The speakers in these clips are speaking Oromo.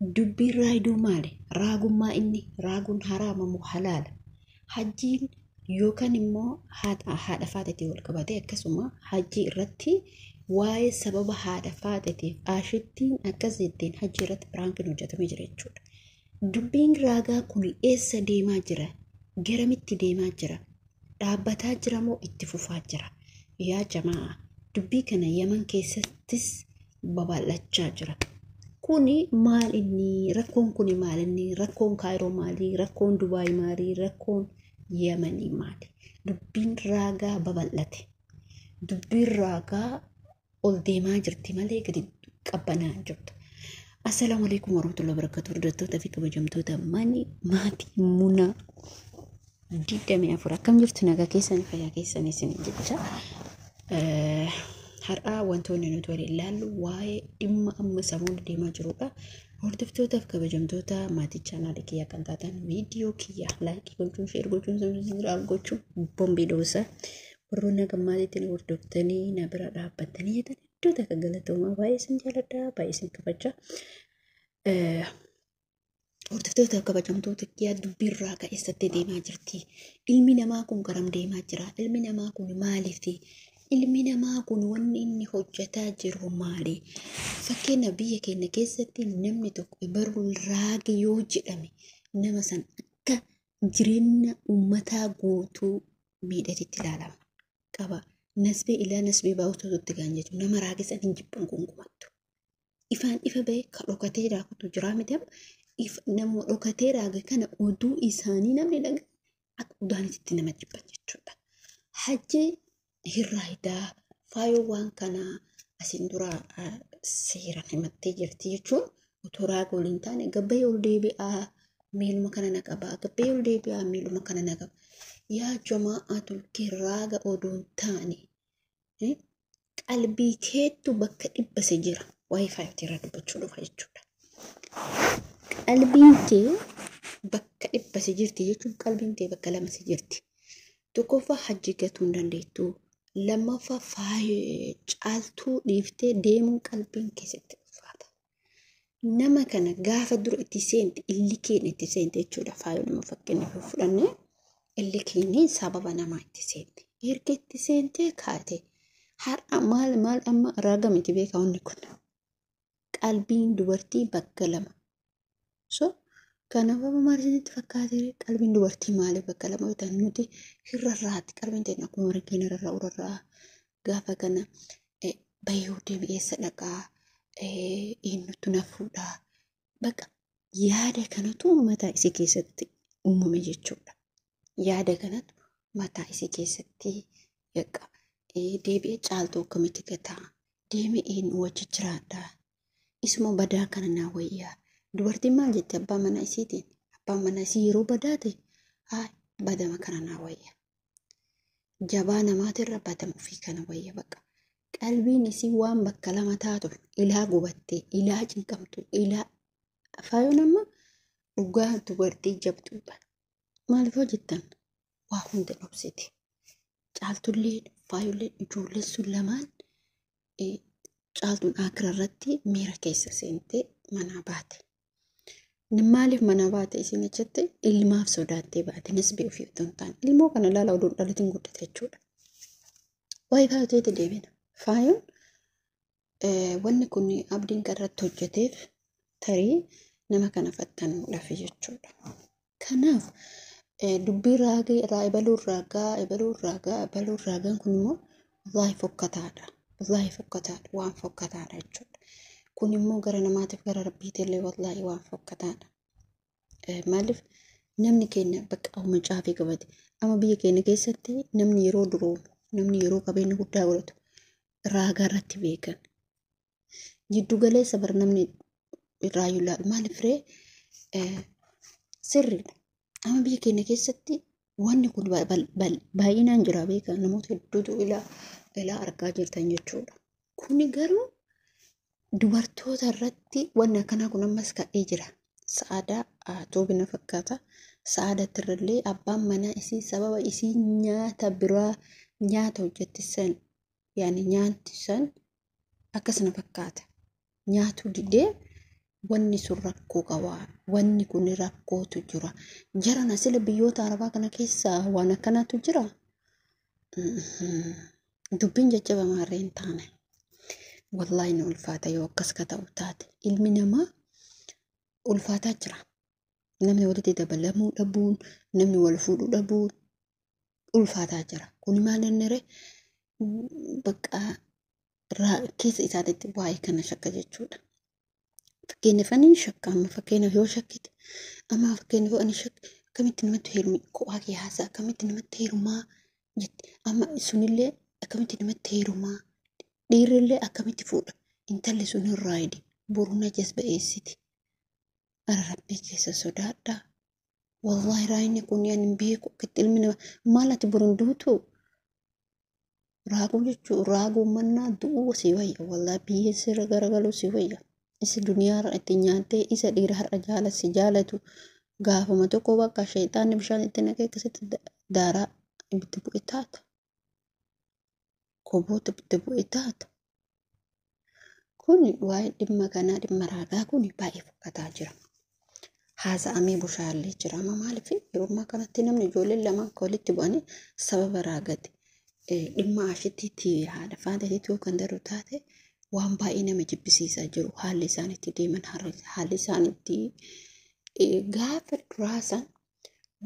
Dubbiin raayiduu maali? Raagummaa inni raaguun haraama moo halaala? Hajjiin yookaan immoo haadha faateetiin wal qabatee akkasuma hajjii irratti waa'ee sababa haadha faateetiif aashittiin akkas jetteen hajjii irratti piraankiin hojjetamee jira jechuudha. Dubbiin raagaa kun eessa deemaa jira? Garamitti deemaa jira? Dhaabbataa jira moo itti fufaa jira? Yaa jamaa, dubbii kana Yaman keessattis babal'achaa jira. Kuni maal inni? Rakkoon kuni maal inni? Rakkoon Kaayiroo maali? Rakkoon Dubaay maali? Rakkoon Yamanii maali? Dubbiin raagaa babal'ate. Dubbiin raagaa ol deemaa jirti malee gadi qabbanaa hin jirtu. Assalaamu alaikum warahmatullahi wabarakatuh. Hordoftoota fi kabajamtoota mani maatii Munaa 24 akkam jirtu, nagaa keessan, fayyaa keessan isin jecha. Har'aa wantoonni nuti waliin ilaallu waa'ee dhimma amma samuun deemaa jirudha. Hordoftootaaf kabajamtoota maatii chaanaalii kiyyaa kan taatan, viidiyoo kiyya like gochuun, share gochuun, subscribe gochuun bombii dhoosa. Warroonni akka maatiitti na hordoftanii na bira dhaabbattanii jettan, iddoo takka galatoomaa, baay'ee isin jaaladha, baay'ee isin kabaja. Hordoftoota kabajamtoota kiyyaa, dubbiin raagaa eessatti deemaa jirti? Ilmi namaa kun garam deemaa jira? Ilmi namaa kun maaliifi? Ilmi namaa kun wanni inni hojjetaa jiru maali? Fakkeenya, biyya keenya keessatti namni tokko baruu raage yoo jedhame, nama san akka jireenya uummataa guutuu miidhatitti ilaalama. Qaba. Nasbee ilaa nasbee baa'ututti kan jechuudha. Nama raage san hin jibban gonkumattu. Ifaan ifa bahee ka dhokatee raakutu jira miti, nama dhokatee raage kana oduu isaanii namni dhagaye akka udaanitti nama jibban jechuudha. Hajji hirraayidaa faayoo waan kanaa asiin dura seeraan himattee jirti jechuun, otoo raaga waliin taane gabbayee ol deebi'aa, miiluma kana na qabaa, gabbayee ol deebi'aa, miiluma kana na qaba. Yaa jama'atul raaga odoo hin taane qalbii keettu bakka dhibba si jira. Waa'ee faayotii irraa dubbachuu dhufa jechuudha. Qalbiin kee bakka dhibba si jirti jechuun, qalbiin kee bakka lama si jirti. Tokkoffaa, hajji gatuu hin dandeettu. Lammaffaa, faaya caaltuu dhiiftee deemuun qalbiin keessatti ulfaata. Nama kana gaafa dura itti seente, illikeen itti seente jechuudha. Faayoo nama fakkeenyaaf fudhannee, illikeen sababa namaa itti seente. Erga itti seentee kaate har'a maal maal amma raaga miti beekaa wanni kun. Qalbiin dubartii bakka lama. So kanaaf amma maal isinitti fakkaate? Qalbiin dubartii maaliif bakka lama yoo ta'an, nuti hirrarraati, qalbiin teenya akkuma margeen rarra'u rarra'a. Gaafa kana bayyuu deemi, eessa dhaqaa, eenyutu na fuudhaa, bakka yaada kanatu mataa isii keessatti uumame jechuudha. Yaada kanatu mataa isii keessatti yakka deebi'ee, caaltuu akkamitti gataa deemee, eenyu wajji jiraadha, isuma badaa kana naa wayyaa. Dubartiin maal jetti abbaa mana isiitiin? Abbaan mana isii yeroo badaa ta'e, haa badama kana naa wayya. Jabaa namaatirra badama ofii kana wayya baqa. Qalbiin isii waan bakka lama taatu, ilaa gubattee, ilaa cinqamtu, ilaa faayoon amma dhugaa dubartii jabduudha. Maaliif hojjettan? Waa hunda dhoksiti. Caaltullee, faayollee, ijoolleen sun lamaan, caaltuun akira irratti miira keessa seentee manaa baate. Maaliif manaa baate isin achitti? Ilmaaf sodaattee baate, nasbee ofii otoo hin taane. Ilmoo kana ilaala, oduun dhalatiin guddate jechuudha. Waa'ee faayoteetti deebina. Faayoon wanni kun abdiin kan irratti hojjeteef tarii nama kana fattanuudhaaf jechuudha. Kanaaf dubbii raagee ebaluun raagaa, ebaluun raagaa, ebaluun raagaan kun immoo wallaahi fokkataadha. Wallaahi fokkataadha. Waan fokkataadha jechuudha. Kun immoo gara namaatiif, gara rabbiitillee wallaahi waan fokkataadha. Maaliif namni keenya bakka amma caafii qabate, amma biyya keenya keessatti namni yeroo duroomu, namni yeroo qabeenya guddaa godhatu raagaa irratti beekan. Jiddu galeessa bar namni irraayyuu ilaalu maaliif ree? Sirriidha. Amma biyya keenya keessatti wanni kun baay'inaan jira beekaa, namoota hedduutu ilaa ilaa argaa jirtan jechuudha. Kuni garuu dubartoota irratti wanni akkanaa kun ammas ka'ee jira. Sa'aadaa toobina fakkaata. Sa'aadaatti irrallee abbaan manaa isii sababa isii nyaata biraa nyaata hojjettisan, yaani nyaanti san akkasuma fakkaata. Nyaatuu didee Wanni sun rakkoo qaba. Wanni kun rakkootu jira. Jarana sila biyyoota Arabaa kana keessa waan akkanaatu jira. Dubbiin jajjaba maarree hin taane. Wallaahi ni ulfaata yoo akkas ka ta'u taate. Ilmi namaa ulfaataa jira. Namni walitti dabalamuu dhabuun, namni wal fuudhuu dhabuun ulfaataa jira. Kuni maal inni ree? Bakka keessa isaatiitti waa'ee kana shakka jechuudha. Fakkeenyaaf ani shakka amma fakkeenyaaf yoo shakkite amma fakkeenyaaf ani shakka akkamitti namatti heerumi kophaa kee haasa'a akkamitti namatti heerumaa jette amma sunillee akkamitti namatti heerumaa dhiirrillee akkamitti fuudha intalli sun irraa hidi boru na jazba'eessiti. Ara rabbii keessa sodaadhaa. Wallaahi raayinni kun ani hin beeku akkatti ilmi namaa maal ati boru hin duutu raaguu jechuun raaguu mannaa du'uu si wayya wallaahi biyyeen sirra garagaluu si wayya. Isa duniyaa itti nyaattee isa dhiira har'a jaala si jaalatu gaafuma tokko bakka sheexaanni bishaan itti naqee akkasitti daaraa ibiddi bu'e taata. Koboota ibiddi bu'e taata. Kun waa'ee dhimma kanaa dhimma raagaa kun baay'ee fokkataa jira. Haasa'amee bushaallee jira. Amma maaliif yeroo ammaa kanatti namni ijoolleen lama akka walitti bu'anii sababa raagati. Dhimma ashittiitti haadha faatatiitti yoo kan darbu taate waan baay'ee nama jibbisiisaa jiru. Haalli isaan itti deeman haalli isaan itti gaafa duraa san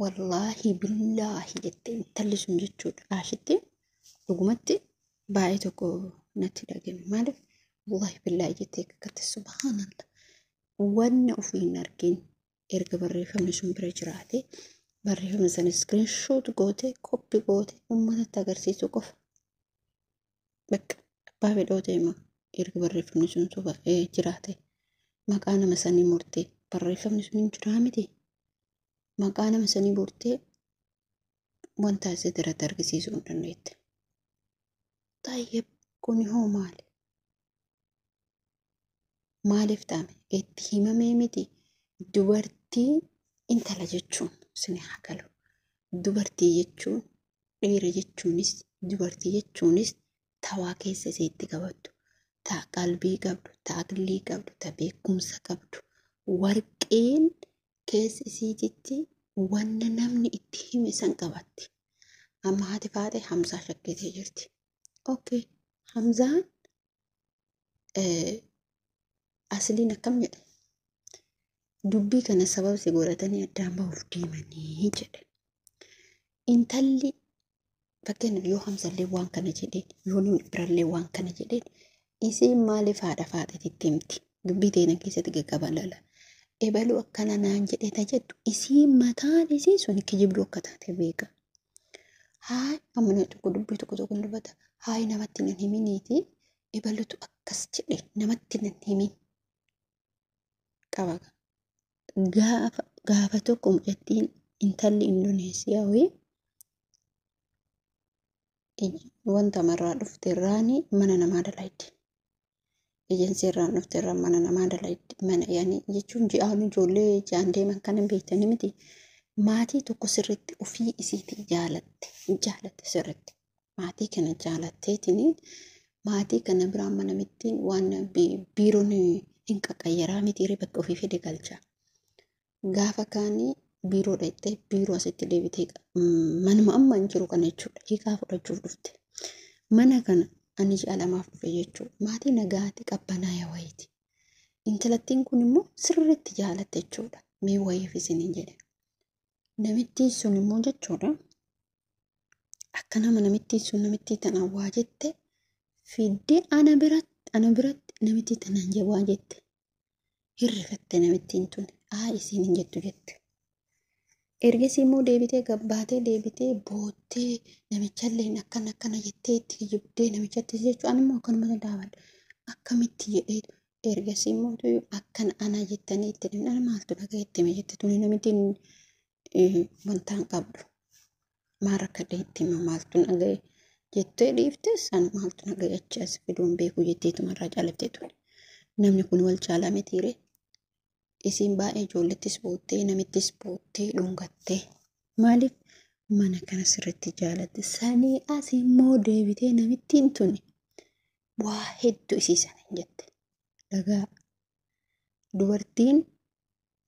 wallaahi billaahi jettee intalli sun jechuudha. Ashitti dhugumatti baay'ee tokko natti dhagahame. Maaliif wallaahi billaahi jettee kakkatte subhaanallah. Wanna ofii hin argin erga barreeffamni sun bira jiraate barreeffama sana iskiriinshoot goote koppi goote uummatatti agarsiisuu qofa. Bakka abbaa fedhoo ta'e erga barreeffamni sun soba jiraate maqaa nama sanii murtee barreeffamni sun hin jiraa miti. Maqaa nama sanii murtee wanta asirratti irratti argisiisuu hin dandeette. Tayyib kuni hoo maali? Maaliif ta'ame? Itti himamee miti. Dubartii intala jechuun isin haa galu. Dubartii jechuun dhiira jechuunis dubartii jechuunis tawaa keessa iseetti qabattu. Ta qalbii qabdu, ta aqlii qabdu, ta beekumsa qabdu. Warqeen keessa isiititti wanna namni itti hime san qabatti. Amma haati faate Hamzaa shakkitee jirti. Okay, Hamzaan asliin akkam jedhe? Dubbii kana sababa si godhatanii addaan bahuuf deemanii jedhe. Intalli fakkeenyaaf yoo Hamzallee waan kana jedheen yoo namni birallee waan kana jedheen isiin maaliif haadha faaxeetitti himti? Dubbii teena keessatti gaggaba lala. Ebaluu akkana naan jedhee ta jettu isiin mataan isii sun kijibduu akka taate beeka. Haay amma namni tokko dubbii tokko tokko dubbata. Haay namatti nan himiniiti. Ebalutu akkas jedhe namatti nan himin. Qaba. Gaafa tokko mucattiin intalli Indoneesiyaa wayii wanta marraa dhufte irraanii mana namaa dalaydi. Ejensii irraan dhufte irraan mana namaa dalaydi. Mana yaani jechuun ji'aan ijoollee ji'aan deeman kana beektanii miti. Maatii tokko sirriitti ofii isiitii jaalatte. Jaalatte sirriitti. Maatii kana jaalatteetiniin maatii kana biraan mana mittiin waan biiroon hin qaqqayyaraa miti bakka ofii fedhe galcha. Gaafa kaanii biiroo dhaqxee biiroo asitti deebitee manuma amma hin jiru kana jechuudha. Hiikaa fudhachuuf dhufte. Mana kana ani ji'a lamaaf dhufe jechuudha. Maatii nagaati qabbanaaya wayiiti. Intalattiin kun immoo sirriitti jaalatte jechuudha. Mee wayiif isiniin jedhe. Namittiin sun immoo jechuudha. Akka nama namittiin sun namittii tanaan waa jette fiddee ana biratti namittii tanaan waa jette. Hirrifatte namittiin tun haa isiin hin jettu jette. Ergasii immoo deebitee gabbaatee deebitee boottee namichallee akkana akkana jettee itti kijibdee namichatti jechuun ani immoo akkanuma dhaabadha. Akkamitti jedhee ergasii immoo akkana ana jettanii itti himne maaltu dhagaa itti hime jette tuni namittiin wanta hin qabdu. Maal rakkadhee itti hima maaltu dhaga'e jettee dhiiftes ani maaltu dhaga'e achi as fiduun beeku jetteetuma irraa caalattee ture. Namni kun wal caalaa mitiiree. Isiin baay'ee ijoollettis boottee namittis boottee dhungattee maaliif mana kana sirriitti jaalatte sanii as immoo deebitee namittiin tuni waa hedduu isii sana hin jette. Dhagaa Dubartiin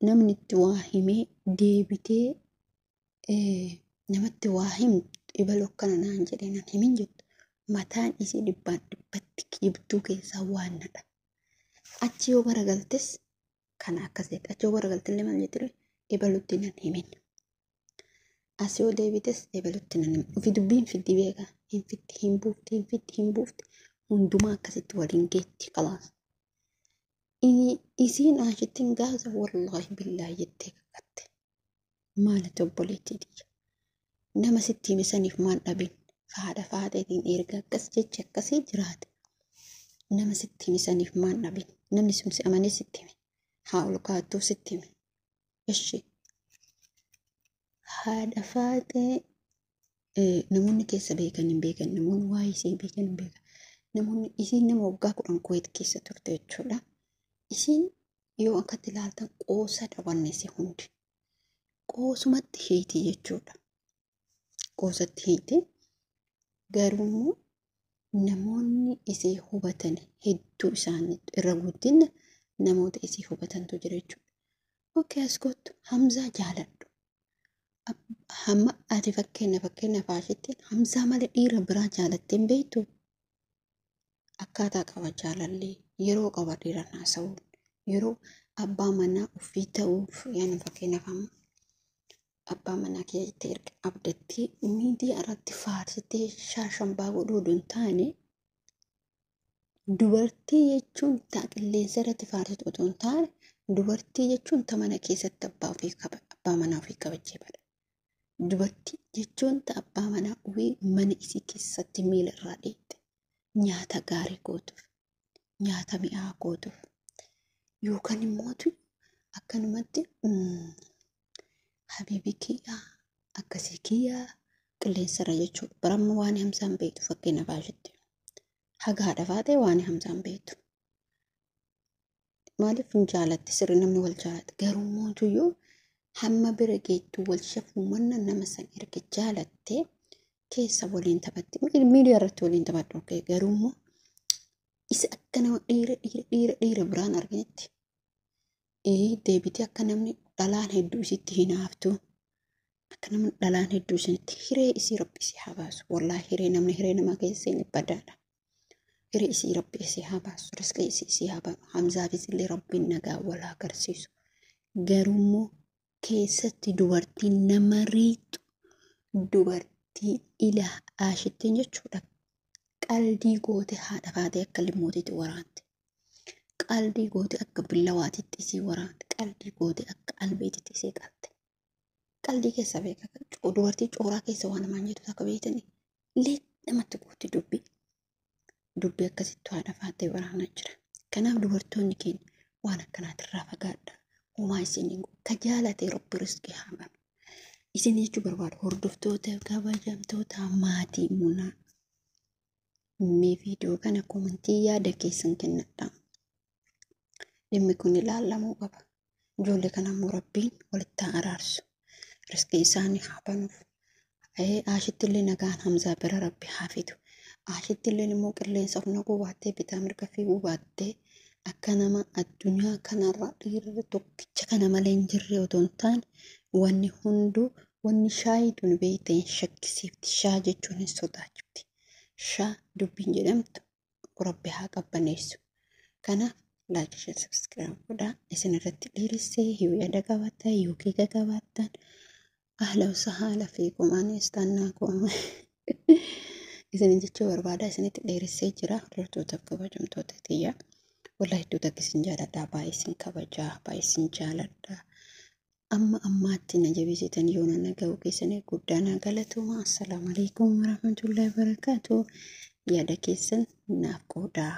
namni itti waa himee deebitee namatti waa himtu ibaloo akkana naan jedhee nan himin jettu mataan isii dhibbaan dhibbatti kijibduu keessaa waan nadha. Achi yoo garagaltes kana akkas jette. Achi yoo garagaltellee maal jetti ibalutti nan himin. As yoo deebites ibalutti nan himin. Ofi dubbiin fiddi beekaa. Hin fiddi hin buufti hin fiddi hin buufti. Hundumaa akkasitti waliin geetti qalaas. Isiin ashittiin gaaza wallaahi billaahi jettee kakkatte. Maalati obboleettii tiyya. Nama sitti hime saniif maal dhabin? Haadha faaxeetiin erga akkas jechi akkasii jiraate. Nama sitti hime saniif maal dhabin? Namni sun si amanee sitti hime. Haa ol kaattuu sitti hime. Ishi. Haadha faaxee namoonni keessa beekan hin beekan. Namoonni waa'ee isii beekan hin beekan. Namoonni isiin nama waggaa 10 Kuwait keessa turte jechuudha. Isiin yoo akkatti ilaaltan qoosadha wanni isii hundi. Qoosumatti hiiti jechuudha. Qoosatti hiiti. Garuu immoo namoonni isii hubatan hedduu isaanii irra guddina namoota isii hubatantu jira jechuudha. Okee as kottu Hamzaa jaaladhu. Hamma ati fakkeenya faashitti Hamzaa malee dhiira biraa jaalattee hin beektu. Akkaataa qaba jaalallee yeroo qaba dhiira haasa'uun yeroo abbaa manaa ofii ta'uuf yaani fakkeenyaaf amma abbaa manaa kee jettee erga abdattee miidiyaa irratti faarsitee shaashambaa godhuu odoo hin taane dubartii jechuun ta qilleensa irratti faarsitu otoo hin taane dubartii jechuun ta mana keessatti abbaa manaa ofii kabajjee bada. Dubartii jechuun ta abbaa manaa ofii mana isii keessatti miila irraa dheette nyaata gaarii gootuuf nyaata mi'aa gootuuf yookaan immoo akkanumatti habiibi kiyyaa akkasii kiyyaa qilleensarra jechuudha. Baramma waan Hamzaan beektu fakkeenya baashitti. Haga haadha faatee waan Hamzaan beektu. Maaliif hin jaalatti sirri namni wal jaalata. Garuu mootuyyuu hamma bira geettu wal shafuu manna nama san erga jaalattee keessa waliin taphatti. Miidiyaa irratti waliin taphadhu. Garuu immoo isa akka nama dhiira dhiira dhiira dhiira biraan arginetti deebitee akka namni dhalaan hedduu isitti hinaaftu. Akka namni dhalaan hedduu isinitti hiree isii rabbi isii haa baasu. Wallaahi hiree namni hiree nama keessa hin badaadha. Hiree isii rabbi isii haa baasu. Riskii isii isii haa baasu. Hamzaafis illee rabbiin nagaa wal haa agarsiisu. Garuu immoo keessatti dubartiin nama riixu dubartii ila aashittiin jechuudha. Qaldii goote haadha faatee akka limmootiitti waraante. Qaldii goote akka billawaatitti isii waraante. Qaldii goote akka albeetitti isii qalte. Qaldii keessa beeka. Dubartii cooraa keessa waan namaan jettu akka beektanii illee namatti goote dubbii. Dubbii akkasitti haadha faatee waraanaa jira. Kanaaf dubartoonni keenya waan akkanaatirraa fagaadha. Homaa isin hin godhu. Ka jaalate rabbi riskii haa banu. Isin jechuu barbaadu hordoftoota kabajamtoota maatii munaa. Mee viidiyoo kana komantii yaada keessan kennadha. Dhimmi kun ilaalamuu qaba. Ijoollee kana immoo rabbiin walitti haa araarsu. Riskii isaanii haa banuuf. Aashitti illee nagaan Hamzaa bira rabbi haa fidu. Aashitti illee immoo qilleensa of naquu baattee bitaa mirga fiiguu baattee akka nama addunyaa kanarra dhiirri tokkicha kana malee hin jirre otoo hin taane wanni hunduu wanni shaayii tun beekte hin shakkisiifti. Shaa jechuun hin sodaachifti. Shaa dubbiin jedhamtu rabbi haa qabbaneessu. Kanaaf like, share, subscribe godhaa. Isin irratti dheeressee yoo yaada qabaattan yoo keeka qabaattan ahla wasahala fiikum ani istaannaa kooma. Isin jechuu barbaada isinitti dheeressee jira. Hordoftoota kabajamtoota tiyya. Wallahi hedduu takka isin jaaladha. Baay'ee isin kabajaa. Baay'ee isin jaaladha. Amma ammaatti na jabeessitan yoo na naga'u keessanii guddaa na galatuma. Assalaamu alaikum warahmatullahi wabarakatuh. Yaada keessan naaf qoodaa.